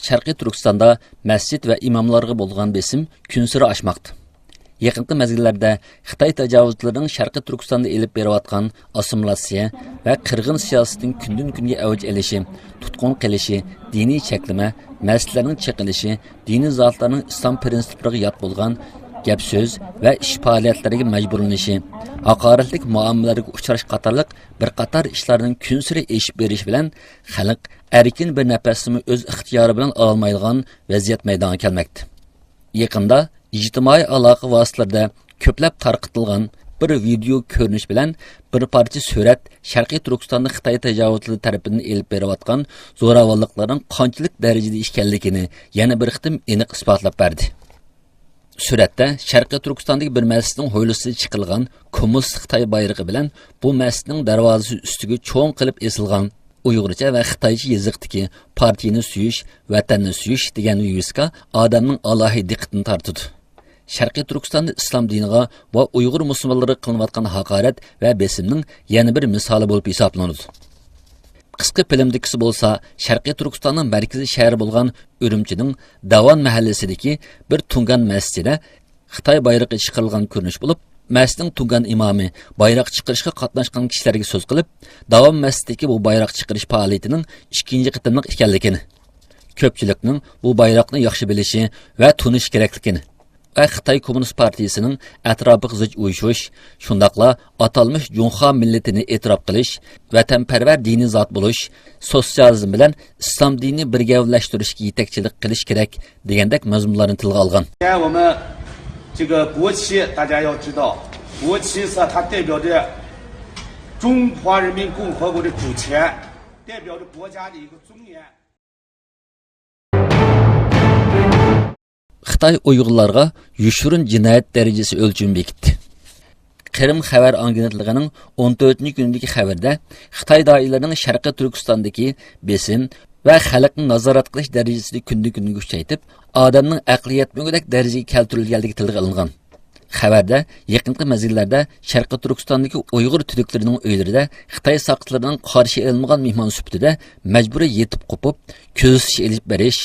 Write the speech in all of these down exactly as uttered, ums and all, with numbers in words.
شەرقىي تۈركىستاندا مەسچىت ۋە ئىماملارغا بولغان بېسىم كۈنسېرى ئاشماقتا. يېقىنقى مەزگىللەردە خىتاي تاجاۋۇزچىلىرىنىڭ شەرقىي تۈركىستاندا ئېلىپ بېرىۋاتقان ئاسسىمىلياتسىيە ۋە قىرغىن سىياسىتىنىڭ كۈندىن-كۈنگە ئەۋج ئېلىشى، تۇتقۇن قىلىشى، دىنىي چەكلىمە، مەسچىتلەرنىڭ چېقىلىشى، دىنىي زاتلارنىڭ ئىسلام پىرىنسىپلىرىغا يات بولغان گەپ-سۆز ۋە ئىش پائالىيەتلىرىگە مەجبۇرلىنىشى، ھاقارەتلىك مۇئامىلىلەرگە ئۇچراش قاتارلىق بىر قاتار ئىشلارنىڭ كۈنسېرى ئېشىپ بېرىشى بىلەن، خەلق ئەركىن بىر نەپەسنىمۇ ئۆز ئىختىيارى بىلەن ئالالمايدىغان ۋەزىيەت مەيدانغا كەلمەكتە. يېقىندا ئىجتىمائىي ئالاقە ۋاسىتىلىرىدە كۆپلەپ تارقىتىلغان بىر ۋىدېئو كۆرۈنۈش بىلەن بىر پارچە سۈرەت شەرقىي تۈركىستاندا خىتاي تاجاۋۇزچىلىرى تەرىپىدىن ئېلىپ بېرىۋاتقان زوراۋانلىقلارنىڭ قانچىلىك دەرىجىدە ئىكەنلىكىنى يەنە بىر قېتىم ئېنىق ئىسپاتلاپ بەردى. سۈرەتتە شەرقىي تۈركىستاندىكى بىر مەسچىتنىڭ ھويلىسىدا چىقىرىلغان كوممۇنىست خىتاي بايرىقى بىلەن بۇ مەسچىتنىڭ دەرۋازىسى ئۈستىگە چوڭ قىلىپ ئېسىلغان ئۇيغۇرچە ۋە خىتايچە يېزىقتىكى «پارتىيىنى سۆيۈش، ۋەتەننى سۆيۈش» دېگەن ۋىۋىسكا ئادەمنىڭ ئالاھىدە دىققىتىنى تارتىدۇ. شەرقىي تۈركىستاندا ئىسلام دىنىغا ۋە ئۇيغۇر مۇسۇلمانلىرىغا قىلىنىۋاتقان ھاقارەت ۋە بېسىمنىڭ يەنە بىر مىسالى بولۇپ ھېسابلىنىدۇ. قىسقا فىلىمدىكىسى بولسا شەرقىي تۈركىستاننىڭ مەركىزىي شەھىرى بولغان ئۈرۈمچىنىڭ داۋان مەھەللىسىدىكى بىر تۇڭگان مەسچىتىدە خىتاي بايرىقى چىقىرىلغان كۆرۈنۈش بولۇپ، مەسچىتنىڭ تۇڭگان ئىمامى بايراق چىقىرىشقا قاتناشقان كىشىلەرگە سۆز قىلىپ، داۋان مەسچىتىدىكى بۇ بايراق چىقىرىش پائالىيىتىنىڭ ئىككىنچى قېتىملىق ئىكەنلىكىنى، كۆپچىلىكنىڭ بۇ بايراقنى ياخشى بىلىشى ۋە تونۇشى كېرەكلىكىنى، ۋە خىتاي كوممۇنىست پارتىيىسىنىڭ ئەتراپىغا زىچ ئۇيۇشۇش، شۇنداقلا ئاتالمىش جۇڭخۇا مىللىتىنى ئېتىراپ قىلىش، ۋەتەنپەرۋەر دىنىي زات بولۇش، سوتسىيالىزم بىلەن ئىسلام دىنىنى بىر گەۋدىلەشتۈرۈشكە يېتەكچىلىك قىلىش كېرەك دېگەندەك مەزمۇنلارنى تىلغا ئالغان. 我们这个国旗，大家要知道，国旗是它代表着中华人民共和国的主权，代表着国家的一个尊严。 خىتاي ئۇيغۇرلارغا يوشۇرۇن جىنايەت دەرىجىسى ئۆلچىمى بېكىتتى. قىرىم خەۋەر ئاگېنتلىقىنىڭ ئون تۆتىنچى كۈنىدىكى خەۋىرىدە خىتاي دائىرىلىرىنىڭ شەرقىي تۈركىستاندىكى بېسىم ۋە خەلقنى نازارەت قىلىش دەرىجىسىنى كۈندىن-كۈنگە كۈچەيتىپ، ئادەمنىڭ ئەقلى يەتمىگۈدەك دەرىجىگە كەلتۈرۈلگەنلىكى تىلغا ئېلىنغان. خەۋەردە، يېقىنقى مەزگىللەردە شەرقىي تۈركىستاندىكى ئۇيغۇر تۈركلىرىنىڭ ئۆيلىرىدە خىتاي ساقچىلىرىنىڭ قارشى ئېلىنمىغان مېھمان سۈپىتىدە مەجبۇرىي يېتىپ قوپۇپ، كۆزىتىش ئېلىپ بېرىش،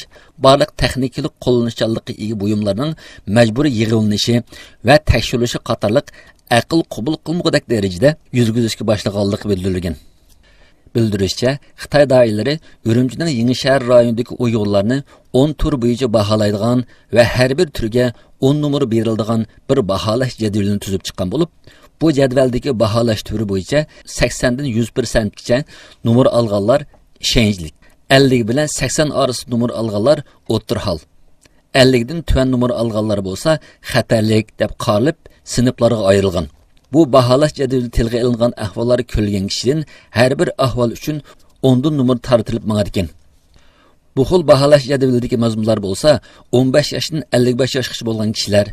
بارلىق تېخنىكىلىق قوللىنىشچانلىققا ئىگە بۇيۇملارنىڭ مەجبۇرىي يىغىۋېلىنىشى ۋە تەكشۈرۈلۈشى قاتارلىق ئەقىل قوبۇل قىلمىغۇدەك دەرىجىدە يۈرگۈزۈشكە باشلىغانلىقى بىلدۈرۈلگەن. بىلدۈرۈشىچە، خىتاي دائىرىلىرى ئۈرۈمچىنىڭ يېڭىشەھەر رايونىدىكى ئۇيغۇرلارنى ئون تۈر بويىچە باھالايدىغان ۋە ھەر بىر تۈرگە ئون نومۇر بېرىلىدىغان بىر باھالاش جەدۋىلىنى تۈزۈپ چىققان بولۇپ، بۇ جەدۋەلدىكى باھالاش تۈرى بويىچە سەكسەندىن يۈز پىرسەنتكىچە نومۇر ئالغانلار شەنجلىك، ئەللىك بىلەن سەكسەن ئارىسىدا نومۇر ئالغانلار ئوتتۇرا ھال، ئەللىكتىن تۆۋەن نومۇر ئالغانلار بولسا خەتەرلىك دەپ قارىلىپ، سىنىپلارغا ئايرىلغان. بۇ باھالاش جەدۋىلىدە تىلغا ئېلىنغان ئەھۋاللار كۆرۈلگەن كىشىدىن ھەر بىر ئەھۋال ئۈچۈن ئوندىن نومۇر تارتىلىپ ماڭىدىكەن. بۇ خىل باھالاش جەدۋىلىدىكى مەزمۇنلار بولسا، ئون بەش ياشتىن ئەللىك بەش ياشقىچە بولغان كىشىلەر،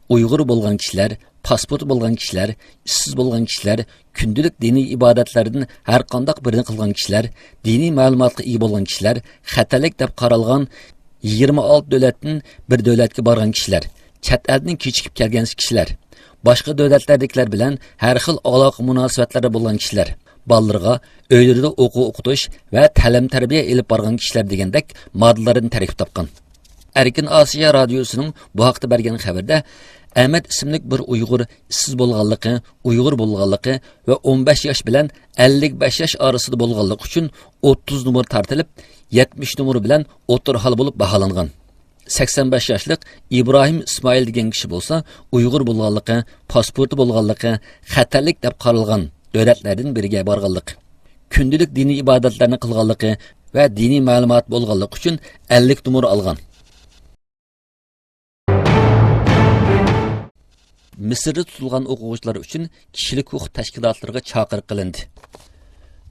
ئۇيغۇر بولغان كىشىلەر، پاسپورتى بولغان كىشىلەر، ئىشسىز بولغان كىشىلەر، كۈندىلىك دىنىي ئىبادەتلەردىن ھەر قانداق بىرىنى قىلغان كىشىلەر، دىنىي مەلۇماتقا ئىگە بولغان كىشىلەر، خەتەرلىك دەپ قارالغان يىگىرمە ئالتە دۆلەتتىن بىر دۆلەتكە بارغان كىشىلەر، چەت ئەلدىن كېچىكىپ كەلگەن كىشىلەر، باشقا دۆلەتلەردىكىلەر بىلەن ھەر خىل ئالاقە مۇناسىۋەتلەردە بولغان كىشىلەر، بالىلىرىغا ئۆيلىرىدە ئوقۇ ئوقۇتۇش ۋە تەلىم تەربىيە ئېلىپ بارغان كىشىلەر دېگەندەك ماددىلاردىن تەركىب تاپقان. ئەركىن ئاسىيا رادىيوسىنىڭ بۇ ھەقتە بەرگەن خەۋىرىدە، ئەمەت ئىسىملىك بىر ئۇيغۇر ئىشسىز بولغانلىقى، ئۇيغۇر بولغانلىقى ۋە ئون بەش ياش بىلەن ئەللىك بەش ياش ئارىسىدا بولغانلىقى ئۈچۈن ئوتتۇز نومۇر تارتىلىپ، يەتمىش نومۇر بىلەن ئوتتۇرا ھال بولۇپ باھالانغان. سەكسەن بەش ياشلىق ئىبراھىم ئىسمائىل دېگەن كىشى بولسا ئۇيغۇر بولغانلىقى، پاسپورتى بولغانلىقى، خەتەرلىك دەپ قارالغان دۆلەتلەردىن بىرىگە بارغانلىقى، كۈندىلىك دىنىي ئىبادەتلەرنى قىلغانلىقى ۋە دىنىي مەلۇماتى بولغانلىقى ئۈچۈن ئەللىك نومۇر ئالغان. مىسىردا تۇتۇلغان ئوقۇغۇچىلار ئۈچۈن كىشىلىك ھوقۇق تەشكىلاتلىرىغا چاقىرىق قىلىندى.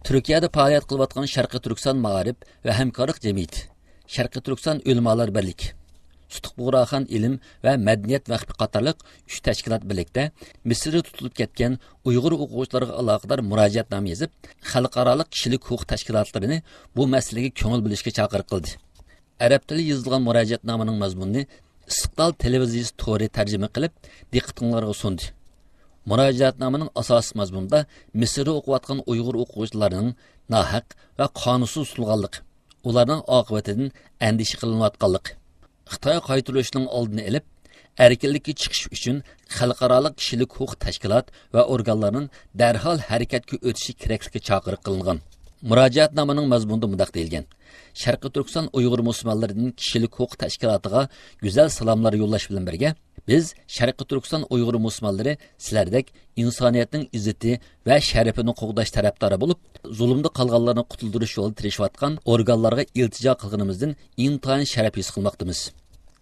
تۈركىيەدە پائالىيەت قىلىۋاتقان شەرقىي تۈركىستان مائارىپ ۋە ھەمكارلىق جەمئىيىتى، شەرقىي تۈركىستان ئۆلىمالار بىرلىكى، سۇتۇق بۇغراخان ئىلىم ۋە مەدەنىيەت ۋەقپى قاتارلىق ئۈچ تەشكىلات بىرلىكتە مىسىردا تۇتۇلۇپ كەتكەن ئۇيغۇر ئوقۇغۇچىلارغا ئالاقىدار مۇراجىئەتنامە يېزىپ، خەلقئارالىق كىشىلىك ھوقۇق تەشكىلاتلىرىنى بۇ مەسىلىگە كۆڭۈل بۆلۈشكە چاقىرىق قىلدى. ئەرەب تىلى يېزىلغان مۇراجىئەتنامىنىڭ مەزمۇنىنى ئىستىقلال تېلېۋىزىيىسى تورى تەرجىمە قىلىپ، دىققىتىڭلارغا سۇندى. مۇراجىئەتنامىنىڭ ئاساسلىق مەزمۇنىدا مىسىردا ئوقۇۋاتقان ئۇيغۇر ئوقۇغۇچىلارنىڭ ناھەق ۋە قانۇنسىز تۇتۇلغانلىقى، ئۇلارنىڭ ئاقىۋىتىدىن ئەندىشە قىلىنىۋاتقانلىقى، خىتايغا قايتۇرۇلۇشنىڭ ئالدىنى ئېلىپ، ئەركىنلىككە چىقىش ئۈچۈن خەلقئارالىق كىشىلىك ھوقۇق تەشكىلات ۋە ئورگانلارنىڭ دەرھال ھەرىكەتكە ئۆتۈشى كېرەكلىكى چاقىرىق قىلىنغان. مۇراجىئەتنامىنىڭ مەزمۇنىدا مۇنداق دېيىلگەن: شەرقىي تۈركىستان ئۇيغۇر مۇسۇلمانلىرىدىن كىشىلىك ھوقۇق تەشكىلاتىغا گۈزەل سالاملار يوللاش بىلەن بىرگە، بىز شەرقىي تۈركىستان ئۇيغۇر مۇسۇلمانلىرى سىلەردەك ئىنسانىيەتنىڭ ئىززىتى ۋە شەرىپىنى قوغداش تەرەپدارى بولۇپ، زۇلۇمدا قالغانلارنى قۇتۇلدۇرۇش يولىدا تىرىشىۋاتقان ئورگانلارغا ئىلتىجا قىلغىنىمىزدىن ئىنتايىن شەرەپ ھېس قىلماقتىمىز.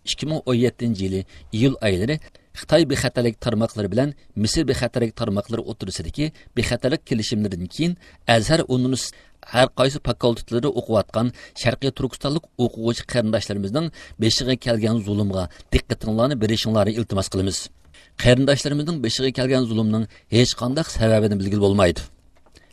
ئىككى مىڭ ئون يەتتىنچى يىلى ئىيۇل ئايلىرى خىتاي بىخەتەرلىك تارماقلىرى بىلەن مىسىر بىخەتەرلىك تارماقلىرى ئوتتۇرىسىدىكى بىخەتەرلىك كېلىشىملىرىدىن كېيىن، ئەزھەر ئۇنىۋېرسىتېتى ھەر قايسى فاكۇلتېتلىرىدا ئوقۇۋاتقان شەرقىي تۈركىستانلىق ئوقۇغۇچى قېرىنداشلىرىمىزنىڭ بېشىغا كەلگەن زۇلۇمغا دىققىتىڭلارنى بېرىشىڭلارنى ئىلتىماس قىلىمىز. قېرىنداشلىرىمىزنىڭ بېشىغا كەلگەن زۇلۇمنىڭ ھېچقانداق سەۋەبىنى بىلگىلى بولمايدۇ.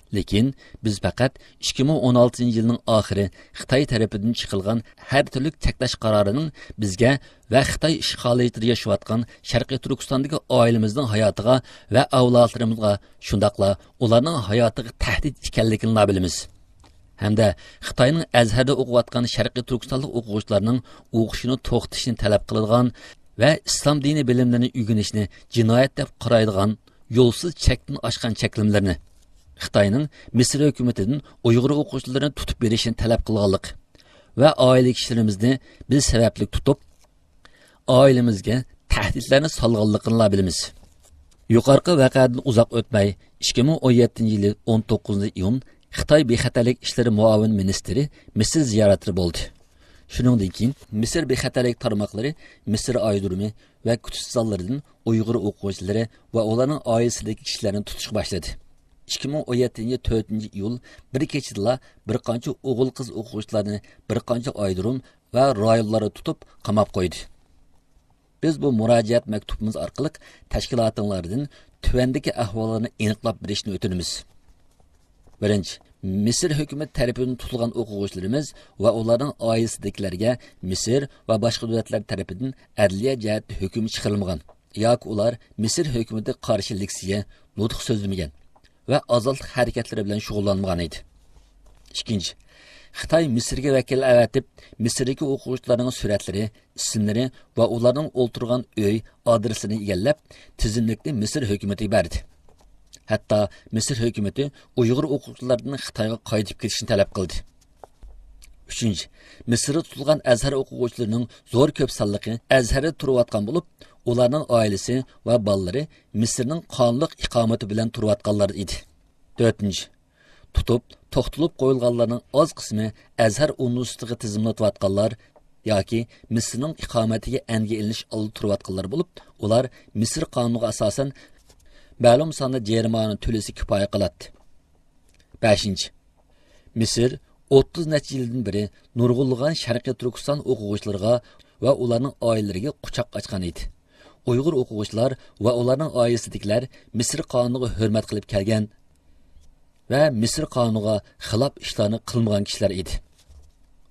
لېكىن بىز پەقەت ئىككى مىڭ ئون ئالتىنچى يىلنىڭ ئاخىرى خىتاي تەرىپىدىن چىقىلغان ھەر تۈرلۈك چەكلەش قارارىنىڭ بىزگە ۋە خىتاي ئىشغالىيىتىدە ياشاۋاتقان شەرقىي تۈركىستاندىكى ئائىلىمىزنىڭ ھاياتىغا ۋە ئەۋلادلىرىمىزغا، شۇنداقلا ئۇلارنىڭ ھاياتىغا تەھدىت ئىكەنلىكىنىلا بىلىمىز. ھەمدە خىتاينىڭ ئەزھەردە ئوقۇۋاتقان شەرقىي تۈركىستانلىق ئوقۇغۇچىلارنىڭ ئوقۇشىنى توختىتىشنى تەلەپ قىلىدىغان ۋە ئىسلام دىنى بىلىملىرىنى ئۆگىنىشنى جىنايەت دەپ قارايدىغان يولسىز چەكتىن ئاشقان چەكلىمىلىرىنى، خىتاينىڭ مىسىر ھۆكۈمىتىدىن ئۇيغۇر ئوقۇغۇچىلىرىنى تۇتۇپ بېرىشىنى تەلەپ قىلغانلىقى ۋە ئائىلە كىشىلىرىمىزنى بىز سەۋەبلىك تۇتۇپ، ئائىلىمىزگە تەھدىتلەرنى سالغانلىقىنىلا بىلىمىز. يۇقىرىقى ۋەقەدىن ئۇزاق ئۆتمەي، ئىككى مىڭ ئون يەتتىنچى يىلى ئون توققۇزىنچى ئىيۇن خىتاي بىخەتەرلىك ئىشلىرى مۇئاۋىن مىنىستىرى مىسىر زىيارەتىدە بولدى. شۇنىڭدىن كېيىن مىسىر بىخەتەرلىك تارماقلىرى مىسىر ئايرودرومى ۋە كۈتۈش زاللىرىدىن ئۇيغۇر ئوقۇغۇچىلىرى ۋە ئۇلارنىڭ ئائىلىسىدىكى كىشىلەرنى تۇتۇشقا باشلىدى. ئىككى مىڭ ئون يەتتىنچى يىلى تۆتىنچى ئىيۇل بىر كېچىدىلا بىر قانچە ئوغۇل-قىز ئوقۇغۇچىلارنى بىر قانچە ئايرودروم ۋە رايونلاردا تۇتۇپ قاماپ قويدى. بىز بۇ مۇراجىئەت مەكتۇبىمىز ئارقىلىق تەشكىلاتىڭلاردىن تۆۋەندىكى ئەھۋاللارنى ئېنىقلاپ بېرىشنى ئۆتۈنىمىز. بىرىنچى، مىسىر ھۆكۈمىتى تەرىپىدىن تۇتۇلغان ئوقۇغۇچىلىرىمىز ۋە ئۇلارنىڭ ئائىلىسىدىكىلەرگە مىسىر ۋە باشقا دۆلەتلەر تەرىپىدىن ئەدلىيە جەھەتتە ھۆكۈم چىقىرىلمىغان ياكى ئۇلار مىسىر ھۆكۈمىتىگە قارشى لېكسىيە، نۇتۇق سۆزلىمىگەن ۋە ئازادلىق ھەرىكەتلىرى بىلەن شۇغۇللانمىغان ئىدى. ئىككىنچى، خىتاي مىسىرگە ۋەكىل ئەۋەتىپ، مىسىردىكى ئوقۇغۇچىلارنىڭ سۈرەتلىرى، ئىسىملىرى ۋە ئۇلارنىڭ ئولتۇرغان ئۆي ئادرېسىنى ئىگىلەپ، تىزىملىكنى مىسىر ھۆكۈمىتىگە بەردى. ھەتتا مىسىر ھۆكۈمىتى ئۇيغۇر ئوقۇغۇچىلاردىن خىتايغا قايتىپ كېتىشنى تەلەپ قىلدى. ئۈچىنچى، مىسىردا تۇتۇلغان ئەزھەر ئوقۇغۇچىلىرىنىڭ زور كۆپ سانلىقى ئەزھەردە تۇرۇۋاتقان بولۇپ، ئۇلارنىڭ ئائىلىسى ۋە بالىلىرى مىسىرنىڭ قانۇنلۇق ئىقامىتى بىلەن تۇرۇۋاتقانلار ئىدى. تۆتىنچى، تۇتۇپ، توختىتىلىپ قويۇلغانلارنىڭ ئاز قىسمى ئەزھەر ئۇنىۋېرسىتېتىغا تىزىملىتىۋاتقانلار ياكى مىسىرنىڭ ئىقامىتىگە ئەنگە ئېلىنىش ئالدىدا تۇرۇۋاتقانلار بولۇپ، ئۇلار مىسىر قانۇنىغا ئاساسەن مەلۇم ساندا جەرىمانە تۆلىسە كۇپايە قىلاتتى. بەشىنچى، مىسىر ئوتتۇز نەچچە يىلدىن بېرى نۇرغۇنلىغان شەرقىي تۈركىستان ئوقۇغۇچىلىرىغا ۋە ئۇلارنىڭ ئائىلىلىرىگە قۇچاق ئاچقان ئىدى. ئۇيغۇر ئوقۇغۇچىلار ۋە ئۇلارنىڭ ئائىلىسىدىكىلەر مىسىر قانۇنىغا ھۆرمەت قىلىپ كەلگەن ۋە مىسىر قانۇنىغا خىلاپ ئىشلارنى قىلمىغان كىشىلەر ئىدى.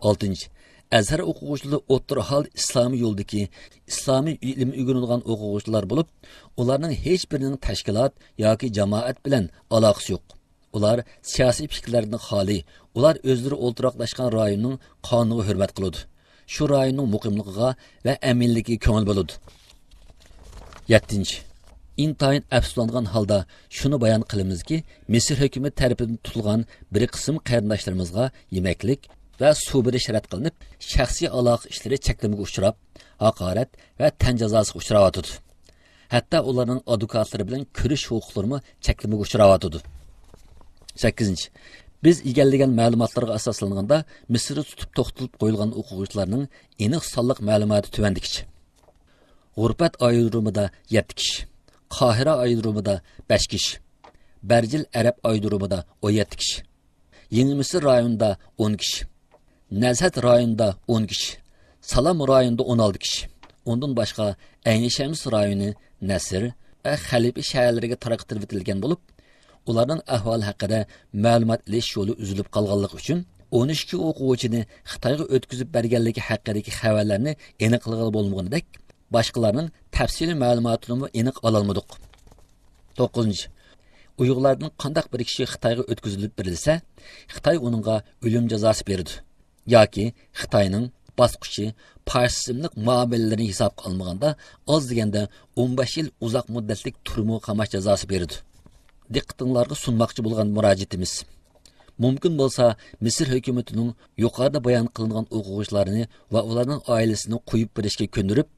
ئالتىنچى، ئەزھەر ئوقۇغۇچىلىرى ئوتتۇرا ھالدا ئىسلامىي يولدىكى ئىسلامىي ئىلىم ئۆگىنىدىغان ئوقۇغۇچىلار بولۇپ، ئۇلارنىڭ ھېچ بىرىنىڭ تەشكىلات ياكى جامائەت بىلەن ئالاقىسى يوق. ئۇلار سىياسىي پىكىرلەردىن خالىي، ئۇلار ئۆزلىرى ئولتۇراقلاشقان رايوننىڭ قانۇنىغا ھۆرمەت قىلىدۇ. شۇ رايوننىڭ مۇقىملىقىغا ۋە ئەمىنلىكىگە كۆڭۈل بۆلىدۇ. يەتتىنچى، ئىنتايىن ئەپسۇسلانغان ھالدا شۇنى بايان قىلىمىزكى، مىسىر ھۆكۈمىتى تەرىپىدىن تۇتۇلغان بىر قىسىم قېرىنداشلىرىمىزغا يېمەكلىك ۋە سۇ بېرىش رەت قىلىنىپ، شەخسىي ئالاقە ئىشلىرى چەكلىمىگە ئۇچراپ، ھاقارەت ۋە تەن جازاسىغا ئۇچراۋاتىدۇ. ھەتتا ئۇلارنىڭ ئادۋوكاتلىرى بىلەن كۆرۈش ھوقۇقلىرىمۇ چەكلىمىگە ئۇچراۋاتىدۇ. سەككىزىنچى، بىز ئىگىلىگەن مەلۇماتلارغا ئاساسلانغاندا، مىسىردا تۇتۇپ توختىتىپ قويۇلغان ئوقۇغۇچىلارنىڭ ئېنىق سانلىق مەلۇماتى تۆۋەندىكىچە: غۇرپەت ئايرودرومىدا يەتتە كىشى، قاھىرە ئايرودرومىدا بەش كىشى، بەرجىل ئەرەب ئايرودرومىدا ئون يەتتە كىشى، يېڭى مىسىر رايونىدا ئون كىشى، نەزھەت رايونىدا ئون كىشى، سالام رايونىدا ئون ئالتە كىشى، ئۇندىن باشقا ئەينى شەمس رايونى، نەسر ۋە خەلىپە شەھەرلىرىگە تارقىتىۋېتىلگەن بولۇپ، ئۇلارنىڭ ئەھۋالى ھەققىدە مەلۇمات ئېلىش يولى ئۈزۈلۈپ قالغانلىقى ئۈچۈن، ئون ئىككى ئوقۇغۇچىنى خىتايغا ئۆتكۈزۈپ بەرگەنلىكى ھەققىدىكى خەۋەرلەرنى ئېنىقلىغىلى بولمىغىنىدەك، باشقىلارنىڭ تەپسىلىي مەلۇماتىنىمۇ ئېنىق ئالالمىدۇق. توققۇزىنچى، ئۇيغۇرلاردىن قانداق بىر كىشى خىتايغا ئۆتكۈزۈلۈپ بېرىلسە، خىتاي ئۇنىڭغا ئۆلۈم جازاسى بېرىدۇ ياكى خىتاينىڭ باسقۇچى، پاشىزملىق مۇئامىلىلىرىنى ھېسابقا ئالمىغاندا، ئاز دېگەندە ئون بەش يىل ئۇزاق مۇددەتلىك تۈرمە قاماش جازاسى بېرىدۇ. دىققىتىڭلارغا سۇنماقچى بولغان مۇراجىئىتىمىز. مۇمكىن بولسا، مىسىر ھۆكۈمىتىنىڭ يۇقىرىدا بايان قىلىنغان ئوقۇغۇچىلارنى ۋە ئۇلارنىڭ ئائىلىسىنى قويۇپ بېرىشكە كۆندۈرۈپ،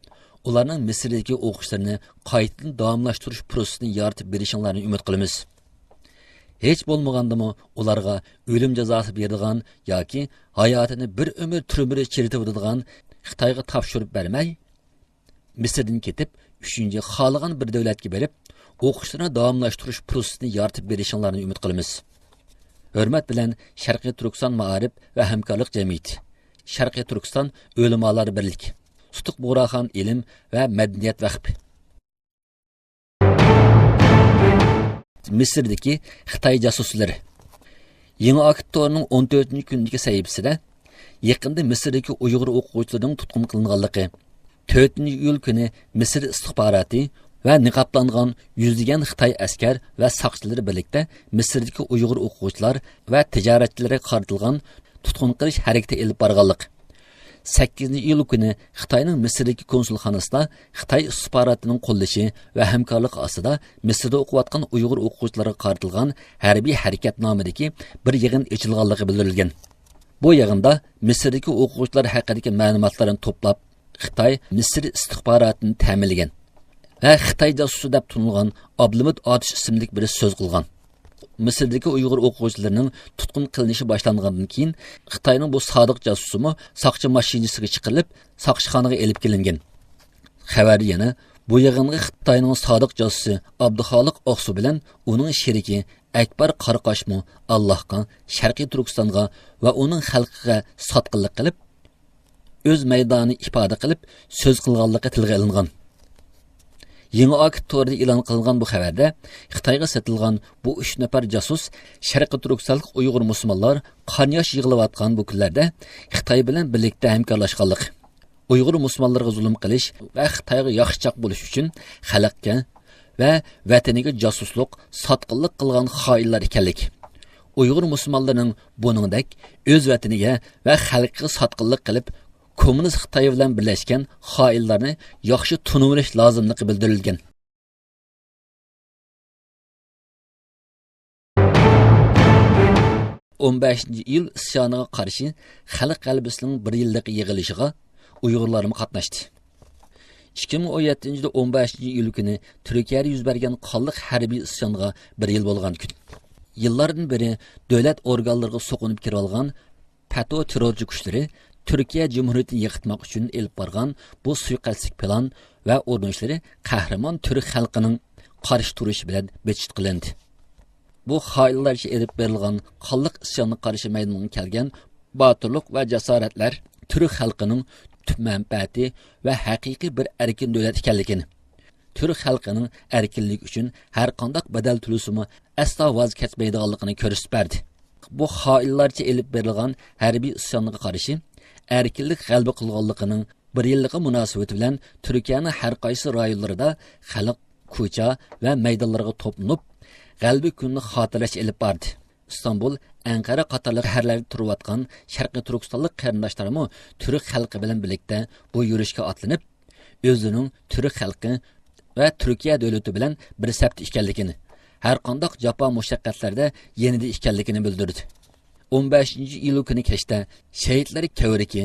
ئۇلارنىڭ مىسىردىكى ئوقۇشلىرىنى قايتىدىن داۋاملاشتۇرۇش پۇرسىتىنى يارىتىپ بېرىشىڭلارنى ئۈمىد قىلىمىز. ھېچ بولمىغاندىمۇ ئۇلارغا ئۆلۈم جازاسى بېرىدىغان ياكى ھاياتىنى بىر ئۆمۈر تۈرمىدە چىرىتىۋېتىدىغان خىتايغا تاپشۇرۇپ بەرمەي، مىسىردىن كېتىپ، ئۈچىنچى خالىغان بىر دۆلەتكە بېرىپ، ئوقۇشلىرىنى داۋاملاشتۇرۇش پۇرسىتىنى يارىتىپ بېرىشىڭلارنى ئۈمىد قىلىمىز. ھۆرمەت بىلەن، شەرقىي تۈركىستان مائارىپ ۋە ھەمكارلىق جەمئىيىتى، شەرقىي تۈركىستان ئۆلىمالار بىرلىكى، سۇتۇق بۇغراخان ئىلىم ۋە مەدەنىيەت ۋەقپى. مىسىردىكى خىتاي جاسۇسلىرى. يېڭى ئاكت تورىنىڭ ئون تۆتىنچى كۈنىدىكى سەھىپىسىدە يېقىندا مىسىردىكى ئۇيغۇر ئوقۇغۇچىلىرىنىڭ تۇتقۇن قىلىنغانلىقى، تۆتىنچى ئىيۇل كۈنى مىسىر ئىستىخباراتى ۋە نىقابلانغان يۈزلىگەن خىتاي ئەسكەر ۋە ساقچىلىرى بىرلىكتە مىسىردىكى ئۇيغۇر ئوقۇغۇچىلار ۋە تىجارەتچىلەرگە قارىتىلغان تۇتقۇن قىلىش ھەرىكىتى ئېلىپ بارغانلىقى، سەككىزىنچى ئىيۇل كۈنى خىتاينىڭ مىسىردىكى كونسۇلخانىسىدا خىتاي ئىستىخباراتىنىڭ قوللىشى ۋە ھەمكارلىقى ئاستىدا مىسىردا ئوقۇۋاتقان ئۇيغۇر ئوقۇغۇچىلارغا قارىتىلغان ھەربىي ھەرىكەت نامىدىكى بىر يىغىن ئېچىلغانلىقى بىلدۈرۈلگەن. بۇ يىغىندا مىسىردىكى ئوقۇغۇچىلار ھەققىدىكى مەلۇماتلارنى توپلاپ، خىتاي مىسىر ئىستىخباراتىنى تەمىنلىگەن ۋە خىتاي جاسۇسى دەپ تونۇلغان ئابلىمىت ئاتۇش ئىسىملىك بىرى سۆز قىلغان. مىسىردىكى ئۇيغۇر ئوقۇغۇچىلىرىنىڭ تۇتقۇن قىلىنىشى باشلانغاندىن كېيىن، خىتاينىڭ بۇ سادىق جاسۇسىمۇ ساقچى ماشىنىسىغا چىقىرىلىپ، ساقچىخانىغا ئېلىپ كېلىنگەن. خەۋەردە يەنە، بۇ يىغىنغا خىتاينىڭ سادىق جاسۇسى ئابدۇخالىق ئاقسۇ بىلەن ئۇنىڭ شېرىكى ئەكبەر قاراقاشمۇ ئاللاھقا، شەرقىي تۈركىستانغا ۋە ئۇنىڭ خەلقىگە ساتقىنلىق قىلىپ، ئۆز مەيدانىنى ئىپادە قىلىپ سۆز قىلغانلىقى تىلغا ئېلىنغان. يېڭى ئاكت تورىدا ئېلان قىلىنغان بۇ خەۋەردە، خىتايغا سېتىلغان بۇ ئۈچ نەپەر جاسۇس شەرقىي تۈركىستانلىق ئۇيغۇر مۇسۇلمانلار قان ياش يىغلىۋاتقان بۇ كۈنلەردە خىتاي بىلەن بىرلىكتە ھەمكارلاشقانلىقى، ئۇيغۇر مۇسۇلمانلىرىغا زۇلۇم قىلىش ۋە خىتايغا ياخشىچاق بولۇش ئۈچۈن خەلقكە ۋە ۋەتىنىگە جاسۇسلۇق، ساتقىنلىق قىلغان خائىنلار ئىكەنلىكى، ئۇيغۇر مۇسۇلمانلىرىنىڭ بۇنىڭدەك ئۆز ۋەتىنىگە ۋە خەلقىگە ساتقىنلىق قىلىپ، كوممۇنىست خىتاي بىلەن بىرلەشكەن خائىنلارنى ياخشى تونۇۋېلىش لازىملىقى بىلدۈرۈلگەن. ئون بەشىنچى ئىيۇل ئىسيانىغا قارشى خەلق غەلىبىسىنىڭ بىر يىللىق يىغىلىشىغا ئۇيغۇرلارمۇ قاتناشتى. ئىككى مىڭ ئون يەتتىنچى يىلى ئون بەشىنچى ئىيۇل كۈنى تۈركىيەدە يۈز بەرگەن قانلىق ھەربىي ئىسيانغا بىر يىل بولغان كۈن. يىللاردىن بېرى دۆلەت ئورگانلىرىغا سوقۇنۇپ كىرىۋالغان پەتو تېررورچى كۈچلىرى تۈركىيە جۇمھۇرىيىتىنى يىقىتماق ئۈچۈن ئېلىپ بارغان بۇ سۇيىقەستلىك پىلان ۋە ئۇرۇنۇشلىرى قەھرىمان تۈرك خەلقىنىڭ قارشى تۇرۇشى بىلەن بىر چېتى قىلىندى. بۇ خائىنلارچە ئېلىپ بېرىلغان قانلىق ئىسيانغا قارشى مەيدانغا كەلگەن باتۇرلۇق ۋە جاسارەتلەر تۈرك خەلقىنىڭ تۈپ مەنپەئەتى ۋە ھەقىقىي بىر ئەركىن دۆلەت ئىكەنلىكىنى، تۈرك خەلقىنىڭ ئەركىنلىكى ئۈچۈن ھەرقانداق بەدەل تۆلىسىمۇ ئەسلا ۋاز كەچمەيدىغانلىقىنى كۆرسىتىپ بەردى. بۇ خائىنلارچە ئېلىپ بېرىلغان ھەربىي ئىسيانغا قارشى ئەركىنلىك غەلىبە قىلغانلىقىنىڭ بىر يىللىقى مۇناسىۋىتى بىلەن تۈركىيەنىڭ ھەر قايسى رايونلىرىدا خەلق كوچا ۋە مەيدانلارغا توپلىنىپ، غەلىبە كۈنىنى خاتىرىلەش ئېلىپ باردى. ئىستانبۇل، ئەنقەرە قاتارلىق شەھەرلەردە تۇرۇۋاتقان شەرقىي تۈركىستانلىق قېرىنداشلارمۇ تۈرك خەلقى بىلەن بىرلىكتە بۇ يۈرۈشكە ئاتلىنىپ، ئۆزىنىڭ تۈرك خەلقى ۋە تۈركىيە دۆلىتى بىلەن بىر سەپتە ئىكەنلىكىنى، ھەرقانداق جاپا مۇشەققەتلەردە يېنىدا ئىكەنلىكىنى بىلدۈردى. ئون بەشىنچى ئىيۇل كۈنى كەچتە شېھىتلەر كۆۋرۈكى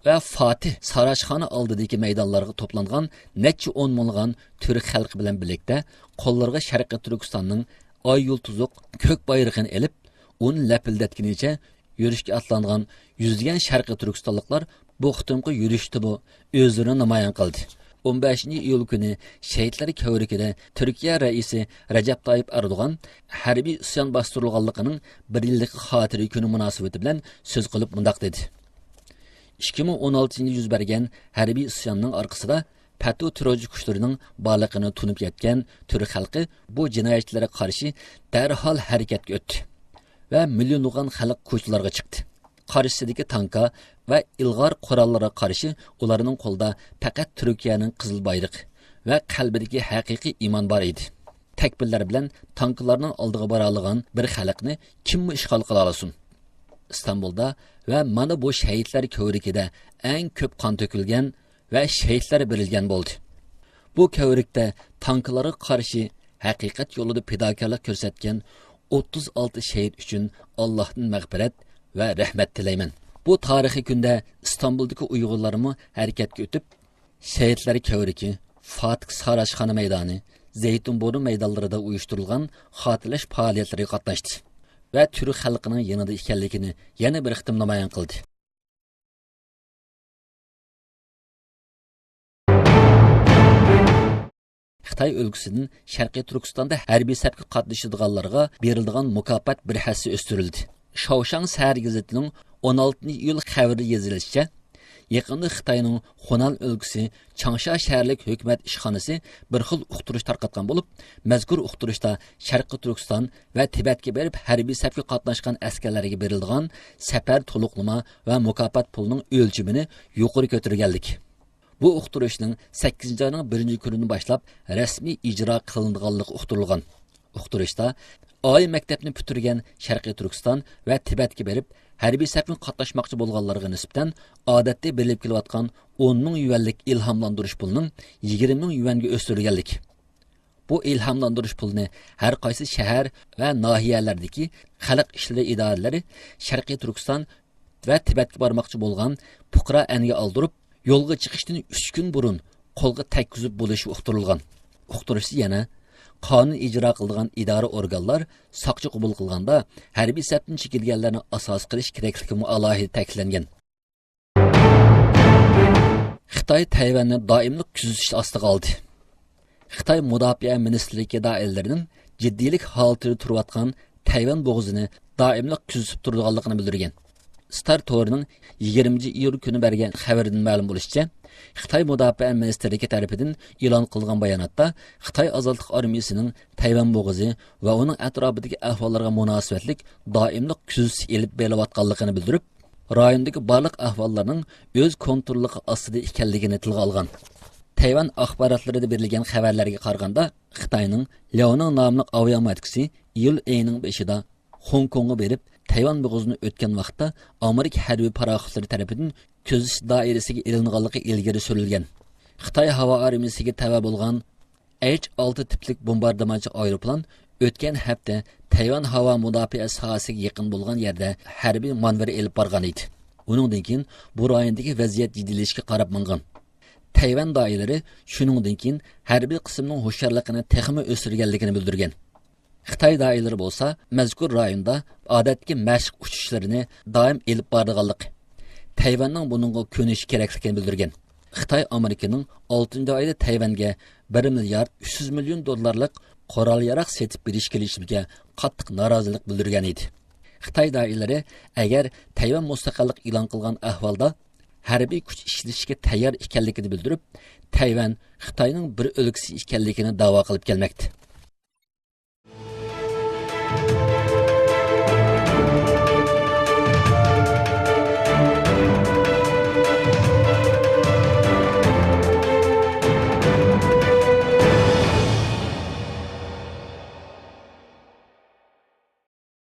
ۋە فاتىھ ساراچخانا ئالدىدىكى مەيدانلارغا توپلانغان نەچچە ئون مىڭلىغان تۈرك خەلقى بىلەن بىرلىكتە قوللىرىغا شەرقىي تۈركىستاننىڭ ئاي يۇلتۇزلۇق كۆك بايرىقىنى ئېلىپ، ئۇنى لەپىلدەتكىنىچە يۈرۈشكە ئاتلانغان يۈزلىگەن شەرقىي تۈركىستانلىقلار بۇ قېتىمقى يۈرۈشتىمۇ ئۆزلىرىنى نامايان قىلدى. ئون بەشىنچى ئىيۇل كۈنى شېھىتلەر كۆۋرۈكىدە تۈركىيە رەئىسى رەجەپ تايىپ ئەردوغان ھەربىي ئىسيان باستۇرۇلغانلىقىنىڭ بىر يىللىق خاتىرە كۈنى مۇناسىۋىتى بىلەن سۆز قىلىپ مۇنداق دېدى: ئىككى مىڭ ئون ئالتىنچى يىلى يۈز بەرگەن ھەربىي ئىسياننىڭ ئارقىسىدا پەتۇ تېررورچى كۈچلىرىنىڭ بارلىقىنى تونۇپ يەتكەن تۈرك خەلقى بۇ جىنايەتچىلەرگە قارشى دەرھال ھەرىكەتكە ئۆتتى ۋە مىليونلىغان خەلق كوچىلارغا چىقتى. قارشىسىدىكى تانكا ۋە ئىلغار قوراللارغا قارشى ئۇلارنىڭ قولىدا پەقەت تۈركىيەنىڭ قىزىل بايرىقى ۋە قەلبىدىكى ھەقىقىي ئىمان بار ئىدى. تەكبىرلەر بىلەن تانكىلارنىڭ ئالدىغا بارالىغان بىر خەلقنى كىممۇ ئىشغال قىلالىسۇن؟ ئىستانبۇلدا ۋە مانا بۇ شەھىدلەر كۆۋرۈكىدە ئەڭ كۆپ قان تۆكۈلگەن ۋە شېھىتلەر بېرىلگەن بولدى. بۇ كەۋرۈكتە تانكىلارغا قارشى ھەقىقەت يولىدا پىداكارلىق كۆرسەتكەن ئوتتۇز ئالتە شېھىت ئۈچۈن ئاللاھتىن مەغپىرەت ۋە رەھمەت تىلەيمەن. بۇ تارىخىي كۈندە ئىستانبۇلدىكى ئۇيغۇرلارمۇ ھەرىكەتكە ئۆتۈپ، شېھىتلەر كەۋرۈكى، فاتىھ ساراچخانا مەيدانى، زەيتۇنبۇرنۇ مەيدانلىرىدا ئۇيۇشتۇرۇلغان خاتىرىلەش پائالىيەتلىرىگە قاتناشتى ۋە تۈرك خەلقىنىڭ يېنىدا ئىكەنلىكىنى يەنە بىر قېتىم نامايان قىلدى. خىتاي ئۆلكىسىدىن شەرقىي تۈركىستاندا ھەربىي سەپكە قاتنىشىدىغانلارغا بېرىلىدىغان مۇكاپات بىر ھەسسە ئۆستۈرۈلدى. شاۋشاڭ شەھەر گېزىتىنىڭ ئون ئالتىنچى ئىيۇل خەۋىرىدە يېزىلىشىچە، يېقىندا خىتاينىڭ خۇنان ئۆلكىسى چاڭشا شەھەرلىك ھۆكۈمەت ئىشخانىسى بىر خىل ئۇقتۇرۇش تارقاتقان بولۇپ، مەزكۇر ئۇقتۇرۇشتا شەرقىي تۈركىستان ۋە تىبەتكە بېرىپ ھەربىي سەپكە قاتناشقان ئەسكەرلەرگە بېرىلىدىغان سەپەر تولۇقلىما ۋە مۇكاپات پۇلىنىڭ ئۆلچىمىنى يۇقىرى كۆتۈرگەنلىك، بۇ ئۇقتۇرۇشنىڭ سەككىزىنچى ئاينىڭ بىرىنچى كۈنىدىن باشلاپ رەسمىي ئىجرا قىلىنىدىغانلىقى ئۇقتۇرۇلغان. ئۇقتۇرۇشتا ئالىي مەكتەپنى پۈتتۈرگەن شەرقىي تۈركىستان ۋە تىبەتكە بېرىپ، ھەربىي سەپكە قاتناشماقچى بولغانلارغا نىسبەتەن ئادەتتە بېرىلىپ كېلىۋاتقان ئون مىڭ يۈەنلىك ئىلھاملاندۇرۇش پۇلىنىڭ يىگىرمە مىڭ يۈەنگە ئۆستۈرۈلگەنلىكى، بۇ ئىلھاملاندۇرۇش پۇلىنى ھەر قايسى شەھەر ۋە ناھىيەلەردىكى خەلق ئىشلىرى ئىدارىلىرى شەرقىي تۈركىستان ۋە تىبەتكە بارماقچى بولغان پۇقرا ئەنگە ئالدۇرۇپ، يولغا چىقىشتىن ئۈچ كۈن بۇرۇن قولغا تەگكۈزۈپ بولۇشى ئۇقتۇرۇلغان. ئۇقتۇرۇشتا يەنە، قانۇن ئىجرا قىلىدىغان ئىدارە ئورگانلار ساقچى قوبۇل قىلغاندا، ھەربىي سەپتىن چېكىنگەنلەرنى ئاساس قىلىش كېرەكلىكىمۇ ئالاھىدە تەكىتلەنگەن. خىتاي تەيۋەننى دائىملىق كۆزىتىش ئاستىغا ئالدى. خىتاي مۇداپىئە مىنىستىرلىكى دائىرىلىرىنىڭ جىددىيلىك ھالىتىدە تۇرۇۋاتقان تەيۋەن بوغۇزىنى دائىملىق كۆزىتىپ تۇرىدىغانلىقىنى بىلدۈرگەن. ستار تورىنىڭ يىگىرمىنچى ئىيۇل كۈنى بەرگەن خەۋىرىدىن مەلۇم بولۇشىچە، خىتاي مۇداپىئە مىنىستىرلىكى تەرىپىدىن ئېلان قىلغان باياناتتا، خىتاي ئازادلىق ئارمىيىسىنىڭ تەيۋەن بوغۇزى ۋە ئۇنىڭ ئەتراپىدىكى ئەھۋاللارغا مۇناسىۋەتلىك دائىملىق كۆزىتىش ئېلىپ بېرىلىۋاتقانلىقىنى بىلدۈرۈپ، رايوندىكى بارلىق ئەھۋاللارنىڭ ئۆز كونتروللۇقى ئاستىدا ئىكەنلىكىنى تىلغا ئالغان. تەيۋەن ئاخباراتلىرىدا بېرىلگەن خەۋەرلەرگە قارىغاندا، خىتاينىڭ لياۋنىڭ ناملىق ئاۋىئاماتكىسى ئىيۇل ئېيىنىڭ بېشىدا خوڭكوڭغا بېرىپ، تەيۋەن بوغۇزىنى ئۆتكەن ۋاقىتتا ئامېرىكا ھەربىي پاراخوتلىرى تەرىپىدىن كۆزىتىش دائىرىسىگە ئېلىنغانلىقى ئىلگىرى سۈرۈلگەن. خىتاي ھاۋا ئارمىيىسىگە تەۋە بولغان ئېچ ئالتە تىپلىك بومباردىمانچى ئايروپىلان ئۆتكەن ھەپتە تەيۋەن ھاۋا مۇداپىئە ساھەسىگە يېقىن بولغان يەردە ھەربىي مانېۋىر ئېلىپ بارغان ئىدى. ئۇنىڭدىن كېيىن بۇ رايوندىكى ۋەزىيەت جىددىيلىشىشكە قاراپ ماڭغان. تەيۋەن دائىرىلىرى شۇنىڭدىن كېيىن ھەربىي قىسىمنىڭ ھوشيارلىقىنى تېخىمۇ ئۆستۈرگەنلىكىنى بىلدۈرگەن. خىتاي دائىرىلىرى بولسا مەزكۇر رايوندا ئادەتتىكى مەشىق ئۇچۇشلىرىنى دائىم ئېلىپ بارىدىغانلىقى، تەيۋەننىڭ بۇنىڭغا كۆنۈشى كېرەكلىكىنى بىلدۈرگەن. خىتاي ئامېرىكىنىڭ ئالتىنچى ئايدا تەيۋەنگە بىر مىليارد ئۈچ يۈز مىليون دوللارلىق قورال-ياراغ سېتىپ بېرىش كېلىشىمىگە قاتتىق نارازىلىق بىلدۈرگەن ئىدى. خىتاي دائىرىلىرى ئەگەر تەيۋەن مۇستەقىللىق ئېلان قىلغان ئەھۋالدا ھەربىي كۈچ ئىشلىتىشكە تەييار ئىكەنلىكىنى بىلدۈرۈپ، تەيۋەن خىتاينىڭ بىر ئۆلكىسى ئىكەنلىكىنى دەۋا قىلىپ كەلمەكتە.